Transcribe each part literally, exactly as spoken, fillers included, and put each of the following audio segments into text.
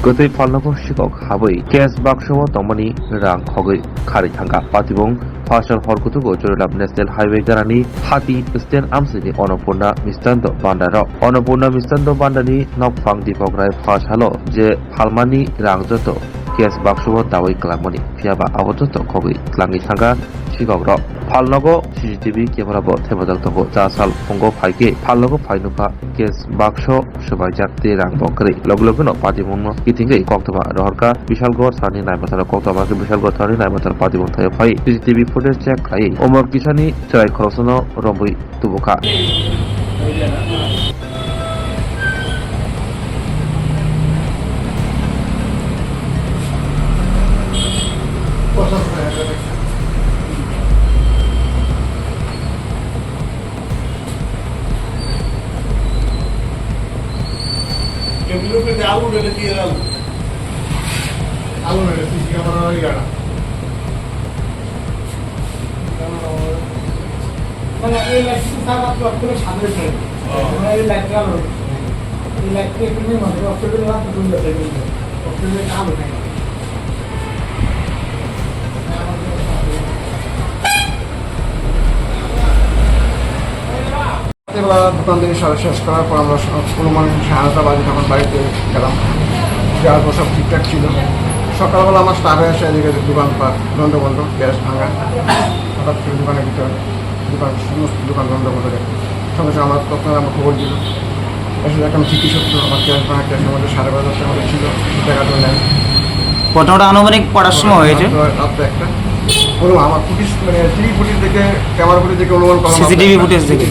Kwtwi phalnogo sikok habwi cash baksa o tongmani rang khogwi kharwi thangkha. Patibung Phasal hor kutugo Chorilam National Highway ganani hati stand amsini Onopurna Mistando Bhandar o. Onopurna Mistando Bhandar ni nokphang Dipok Rai Phasalo je phalmani rang joto cash baksa o dawi kwlangmani, phiyaba abo joto khogwi twlangwi thangkha sikok rok. Phalnogo C C T V camera bo thepajak tongo. Cha sal phungo phaikhe phalnogo phai nukha cash baksa swbaijak tei rang bo kwrwi. Logi logino patimungno kitingwi koktwma rohorkha Bishalgarh thani naimatharo. Koktwma khe Bishalgarh thani naimathar patimung thaio phai C C T V footage check khai Omor Kisani chwrai khoroksa no romwi tubukha. Mana, ei light tu tak apa, aku nak sadar saya. Oh. Mana, ei light kalau, ei light tu itu ni mana, waktu itu lah tu dulu dah, dulu dah. Waktu itu tak apa. রাত্রিবেলা দোকান থেকে সারা শেষ করার পর আমরা স-, অনুমান সাড়ে নটা বাজে তখন বাড়িতে গেলাম। যাওয়ার পর সব ঠিকঠাক ছিল। সকালবেলা আমার স্টাফে এসে এদিকে দোকানপাট লন্ডভন্ড, গ্যাস ভাঙা, হঠাৎ করে দোকানের ভিতরে দোকান, সমস্ত দোকান লন্ডভন্ড দেখে। সঙ্গে সঙ্গে আমার তৎক্ষণাৎ আমার খবর দিল। এসে দেখলাম ঠিকই সত্য, আমার ক্যাশ ভাঙা, ক্যাশের মধ্যে সাড়ে বারো হাজার টাকা ছিল, টাকা তো নেই। ঘটনাটা আনুমানিক কটার সময় হয়েছে? রাত, রাত একটা। বলুন, আমার ফুটেজ, মানে, টিভি ফুটেজ দেখে, ক্যামেরা ফুটেজ দেখে অনুমান করলাম। সিসিটিভি ফুটেজ দেখে।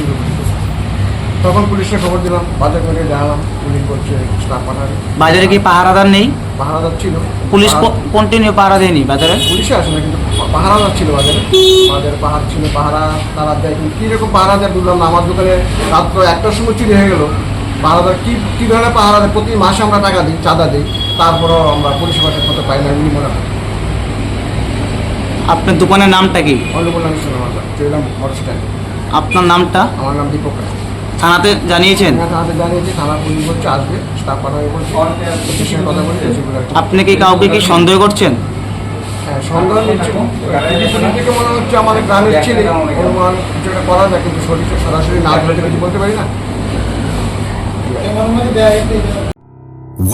তখন পুলিশকে খবর দিলাম, বাজার কমিটিকে জানালাম, পুলিশ বলছে স্টাফ পাঠাবে। বাজারে কি পাহারাদার নেই? পাহারাদার ছিল। পুলিশ পাহারা- ক-, কন্টিনিউ পাহারা দেয়নি বাজারে? পুলিশে আসে না, কিন্তু পা-, পাহারাদার ছিল বাজারে। বাজারে পাহারা ছিল, পাহারা তারা দেয়, কিন্তু কী রকম পাহারা দেয় বুঝলাম না। আমার দোকানে রাত্র একটার সময় চুরি হয়ে গেল। পাহারাদার কী, কী ধরনের পাহারা দেয়? প্রতি মাসে আমরা টাকা দিই, চাঁদা দিই, তারপরেও আমরা পুলিশের কাছে খবর পাই না, এমনি মনে হয়। আপনার দোকানের নামটা কি? অন্নপূর্ণা মিষ্টান্ন ভান্ডার, চৈলাম মোটর স্ট্যান্ড। আপনার নামটা? আমার নাম দীপক রায়। থানাতে জানিয়েছেন? হ্যাঁ, থানাতে জানিয়েছি, থানা পুলিশ বলছে আসবে, স্টাফ পাঠাবে বলছে, ওদের সঙ্গে কথা বলে এসে বলে আর কি। আপনি কি কাউকে কি সন্দেহ করছেন? হ্যাঁ, সন্দেহ নিচ্ছে। টিভি ফুটেজ দেখে মনে হচ্ছে আমাদের গ্রামের ছেলে, অনুমান কিছু একটা করা যায়, কিন্তু সঠিক সরাসরি না ধরে কিছু বলতে পারি না।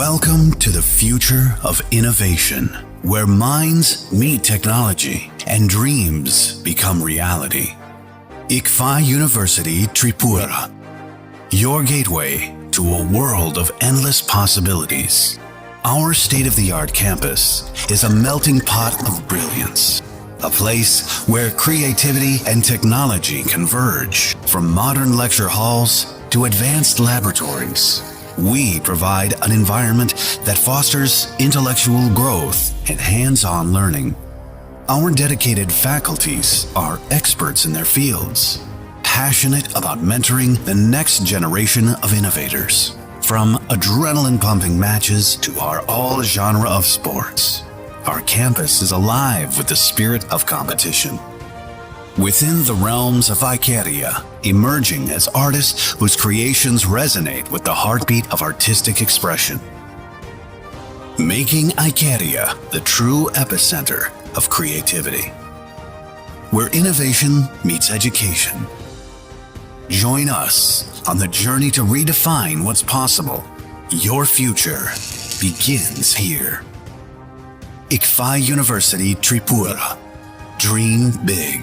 Welcome to the future of innovation, where minds meet technology and dreams become reality. ICFAI University Tripura, your gateway to a world of endless possibilities. Our state-of-the-art campus is a melting pot of brilliance, a place where creativity and technology converge. From modern lecture halls to advanced laboratories, we provide an environment that fosters intellectual growth and hands-on learning. Our dedicated faculties are experts in their fields, passionate about mentoring the next generation of innovators. From adrenaline-pumping matches to our all-genre of sports, our campus is alive with the spirit of competition. Within the realms of Icaria, emerging as artists whose creations resonate with the heartbeat of artistic expression. Making Icaria the true epicenter of creativity, where innovation meets education. Join us on the journey to redefine what's possible. Your future begins here. ICFAI University Tripura. Dream big.